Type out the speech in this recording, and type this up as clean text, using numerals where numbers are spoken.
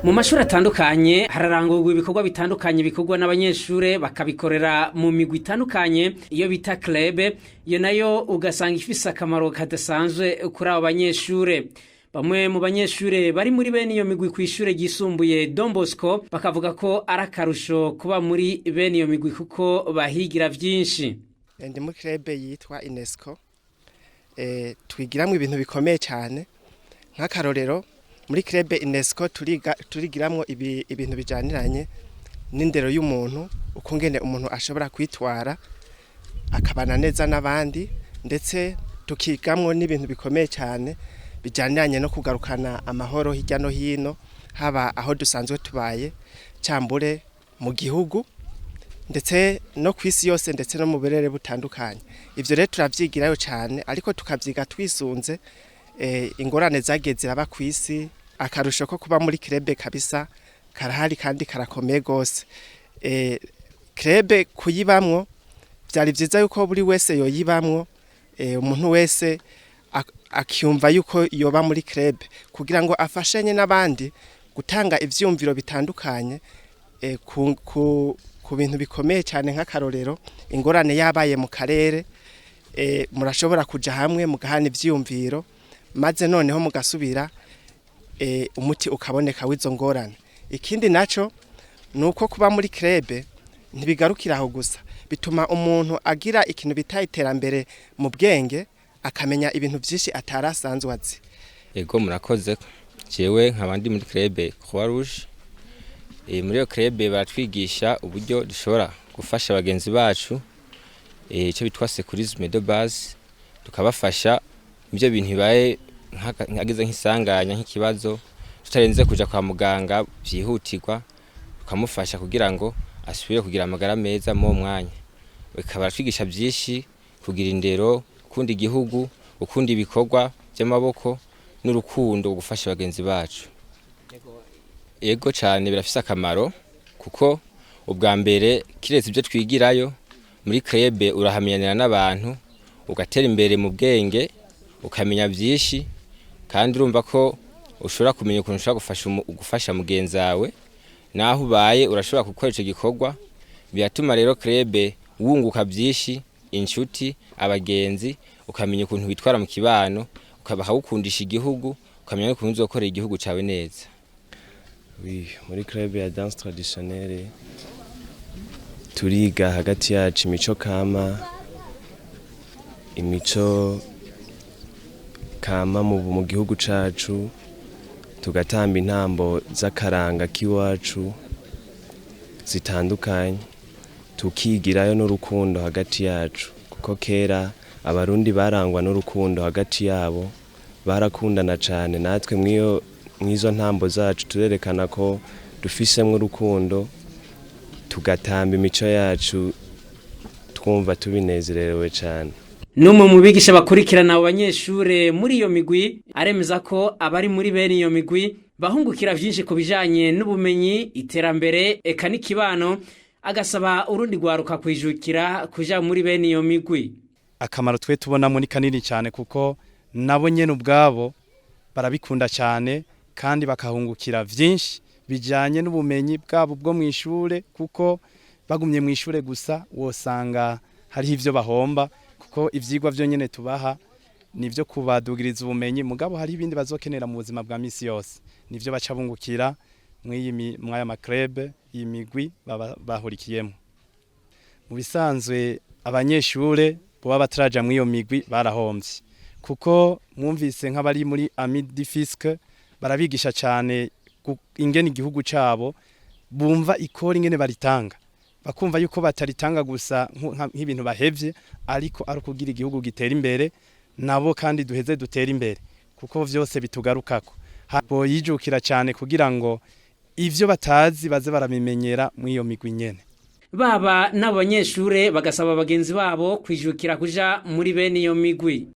Mu mashuri atandukanye hararangurwa ibikorwa bitandukanye bikorwa n'abanyeshure, bakabikorera mu migwi itandukanye iyo bita club. Iyo nayo ugasanga ifise akamaro kadasanzwe kuri abo banyeshure. Bamwe mu banyeshure bari muri bene iyo migwi kw'ishure ryisumbuye Don Bosco bakavuga ko ari akarusho kuba muri bene iyo migwi, kuko bahigira vyinshi. Ndi muri club yitwa UNESCO. Twigiramwo ibintu bikomeye cyane. Nk'akarorero, muri club UNESCO turiga, turigiramwo ibintu bijaniranye n'indero y'umuntu, ukungene umuntu ashobora kwitwara akabana neza n'abandi, ndetse tukigamwo n'ibintu bikomeye cyane bijyaniranye no kugarukana amahoro hirya no hino, haba aho dusanzwe tubaye, cambure mu gihugu, ndetse no ku isi yose, ndetse no mu burere butandukanye. Ibyo rero turabyigirayo cyane, ariko tukabyiga twisunze ingorane zagiye ziraba ku isi. Akarusho ko kuba muri club kabisa karahari kandi karakomeye gose. Club kuyibamwo byari byiza yuko buri wese yoyibamwo, umuntu wese akiyumva yuko yoba muri club kugira ngo afashanye n'abandi gutanga ivyumviro bitandukanye ku bintu bikomeye cyane. Nk'akarorero, ingorane yabaye mu karere, murashobora kuja hamwe mugahana ivyiyumviro, maze noneho mugasubira umuti ukaboneka w'izo ngorane. Ikindi naco ni uko kuba muri club ntibigarukira aho gusa, bituma umuntu agira ikintu bita iterambere mu bwenge, akamenya ibintu byinshi atarasanzwe azi. Ego, murakoze. Jewe nkaba ndi muri club Croix Rouge. Muri iyo club baratwigisha uburyo dushobora gufasha bagenzi bacu, icyo bitwa secourisme de base, tukabafasha ibyo bintu bibaye, nk'agize nk'isanganya, nk'ikibazo, tutarenze kuja kwa muganga byihutirwa, tukamufasha kugira ngo asubire kugira amagara meza mu mwanya. Bikaba baratwigisha byinshi: kugira indero, gukunda igihugu, gukunda ibikorwa by'amaboko n'urukundo, gufasha bagenzi bacu. Ego cyane, birafise akamaro, kuko ubwa mbere, kiretse ibyo twigirayo muri club, urahamenyanira n'abantu, ugatera imbere mu bwenge, ukamenya byinshi, kandi urumva ko ushobora kumenya ukuntu ushobora gufasha mugenzi wawe naho ubaye, urashobora gukora icyo gikorwa. Biratuma rero club wunguka byinshi, inshuti, abagenzi, ukamenya ukuntu witwara mu kibano, bakagukundisha igihugu, ukamenya n'ukuntu uzokorera igihugu cyawe neza. Oui, muri club ya danse traditionnelle turiga hagati yacu imico kama, imico kama mu gihugu cacu, tugatamba intambo z'akaranga k'iwacu zitandukanye, tukigirayo n'urukundo hagati yacu, kuko kera Abarundi barangwa n'urukundo hagati yabo, barakundana cane. Natwe mwiyo mwizo ntambo zacu turerekana ko dufisemwo urukundo, tugatamba imico yacu, twumva tubinezerewe cane. N'umwe mu bigisha bakurikirana abo banyeshure muri iyo migwi aremeza ko abari muri bene iyo migwi bahungukira vyinshi ku bijanye n'ubumenyi, iterambere, eka n'ikibano, agasaba urundi rwaruka kwijukira kuja muri bene iyo migwi. Akamaro twe tubonamo ni kanini cyane, kuko nabo nyene ubwabo barabikunda cyane, kandi bakahungukira vyinshi bijanye n'ubumenyi bwabo bwo mu ishure, kuko bagumye mu ishure gusa wosanga hariho ivyo bahomba, kuko ivyigwa vyo nyene tubaha nivyo kubadugiriza ubumenyi, mugabo hari ibindi bazokenera mu buzima bwa misi yose, nivyo baca bungukira mw'iyi mw'aya ma club, iyi migwi baba bahurikiyemo. Mu bisanzwe, abanyeshure boba bataraja mw'iyo migwi barahomvye, kuko mwumvise nk'abari muri Amis du Fisc barabigisha cyane ingene igihugu cabo bumva ikora, ingene baritanga, bakumva yuko bataritanga gusa nk'ibintu bahevye, ariko ari ukugira igihugu gitera imbere, nabo kandi duheze dutere imbere, kuko vyose bitugarukako. Boyijukira cyane kugira ngo ivyo batazi baze barabimenyera mw'iyo migwi nyene. Baba n'abo banyeshure bagasaba bagenzi babo kwijukira kuja muri bene iyo migwi.